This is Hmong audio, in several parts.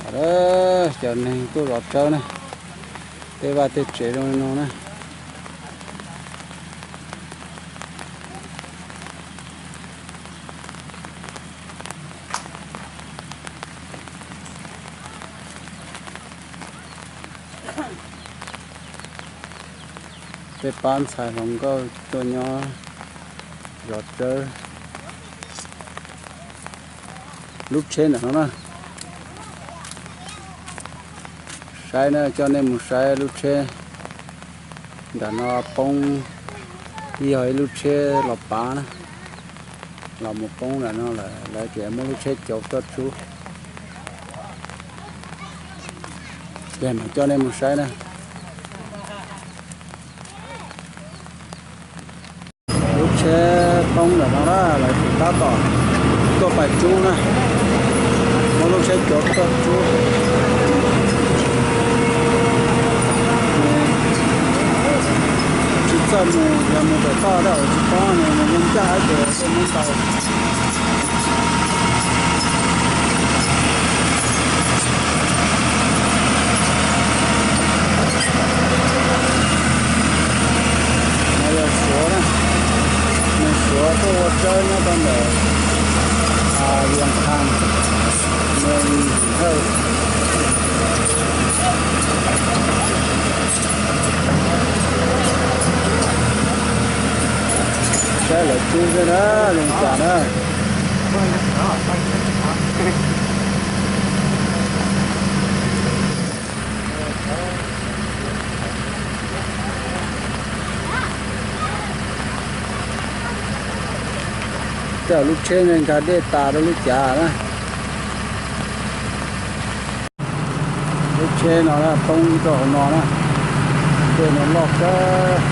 Cov neeg tuaj zov tsawb na, tej vaj tej tsev zoo li no na. Peb pab ntxhais hluas nkauj tuaj nyob zov tsawb. Lub tsheb ntawm no na, saib na, coj nej mus saib lub tsheb ntawm no poob, yog ib lub tsheb los pav na, los mus poob ntawm no lawm, lawv tseem muab lub tsheb cauv tuaj tsub. Ces mam coj nej mus saib na. Lub tsheb poob ntawm no na, lawv tseem tab tom tuaj pais tsub na, muab lub tsheb cauv tuaj tsub. Tsis txawj mus, yog mus pem toj tej zaum tsis poob, mus ncaj ces tuaj muab tau. No yog Suav na, nws Suav tuaj ua tsawb nyob rau ntawm Vias Khas, nws hawj. Saib lawv tsub xwb na, zoo cas na. Tej lub tsheb ne nkag dej tas rau lub cav na. Lub tsheb no poob rau hauv no na, dej no loj kawg.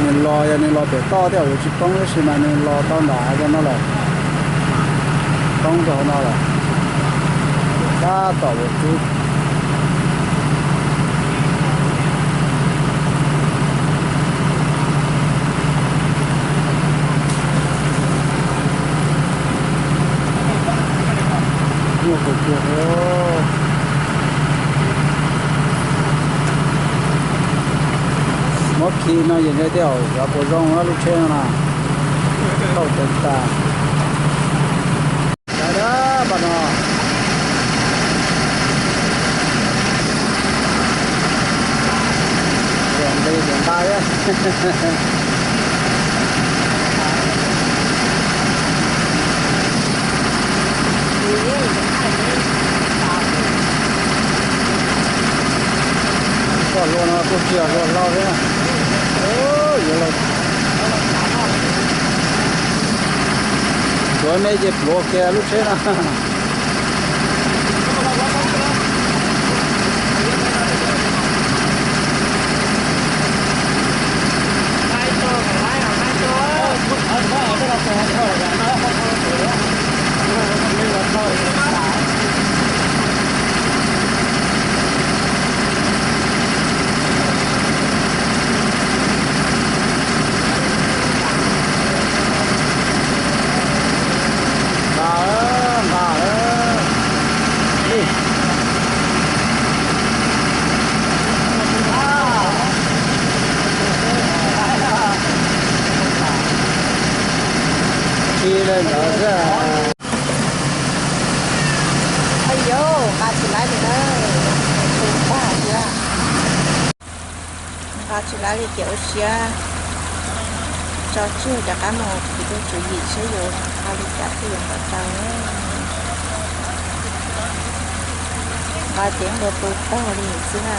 Nws los, yog nws los pem toj tej zaum yuav tsis poob, tab sis mas nws los tau nram no lawm, poob rau hauv no lawm. Tab tom yuav tsub. Muaj kuv kiag. Muab khi no ces ntshe tej zaum xyov puas zoo na lub tsheb no na. Tau tawv tas. Saib dab pas no. Nqis tias nqa thiab. Koj hlua no kuj tsis yog hlua hlau thiab. Yuav los tuav me ces pluav kiag lub tsheb no. Nqa, nqa. Khi li ntawd xwb. Ayo, nqa tsis laib li na, tu tag thiab. Nqa tsis laib li ces ua siab tso tseg rov qab mus kuv tus tswv yim seb yuav nqa li cas thiaj yuav nqa tau. Nqa ces nqa tu tag li xwb na.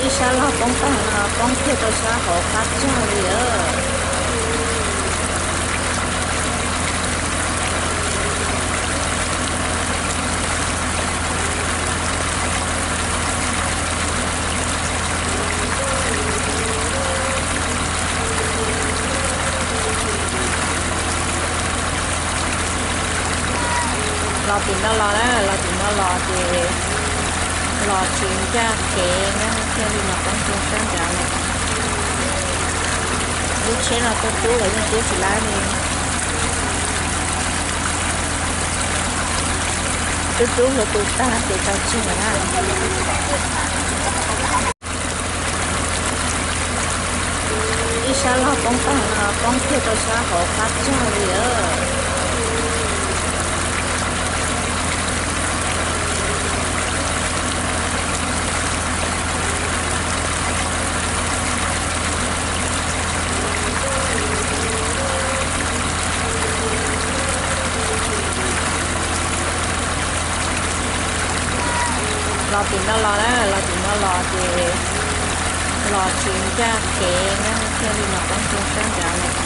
Ib sab log poob tag no poob kiag rau sab hauv qab tsag li lawm. Los tim no los na, los tim no los ces los tsis ncaj kev na, thiaj li los poob rau sab nrad lawm. Lub tsheb no tuaj rub los yeej rub tsis lab li. Rub rub hluav taws tag ces tso tseg lawm na. Ib sab log poob tag no poob kiag rau sab hauv qab tag li lawm. Los tim no los na, los tim no los ces los tsis ncaj kev na, thiaj li los poob rau sab nrad lawm.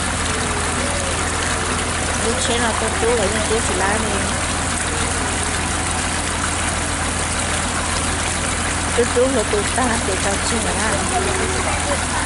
Lub tsheb no tuaj rub los yeej rub tsis lab li. Rub rub hluav taws tag ces tso tseg lawm na.